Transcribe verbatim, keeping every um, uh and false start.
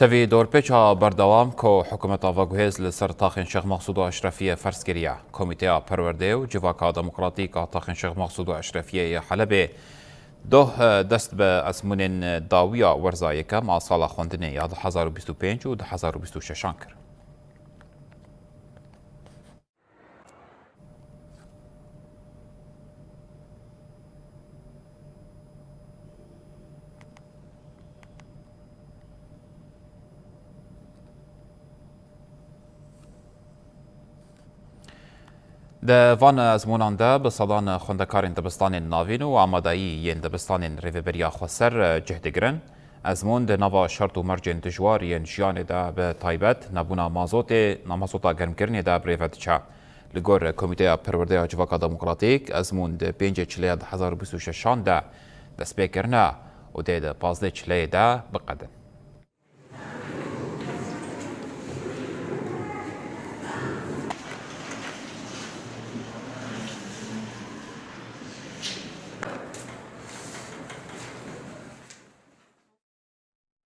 Tevî dorpêça berdewam ku hikûmeta veguhêz li ser taxên Şêx Mexsûd û Eşrefiyê ferz kiriye. Komîteya Perwerdeyê û Civaka Demokratîk a taxên Şêx Mexsûd û Eşrefiyê yê Helebê doh dest bi ezmûnên dawiya werza yekem a sala xwendinê ya du hezar û bîst û pênc û du hezar û bîst û şeşan kir. Di van ezmûnan de bi sedan xwendekarên dibistanên navîn û amadayî yên dibistanên Rêveberiya Xweser cih digirin. Ezmûn di nava şert û mercên dijwar yên jiyanê de bi taybet nebûna mazotê, mazota germkirinê de bi rê ve diçe. Li gor Komîteya Perwerdeya Civaka Demokratîk, ezmûn di pêncê çileyê du hezar û bîst û şeşan de destpê kirine û dê di pazdeh çileyê de biqedin.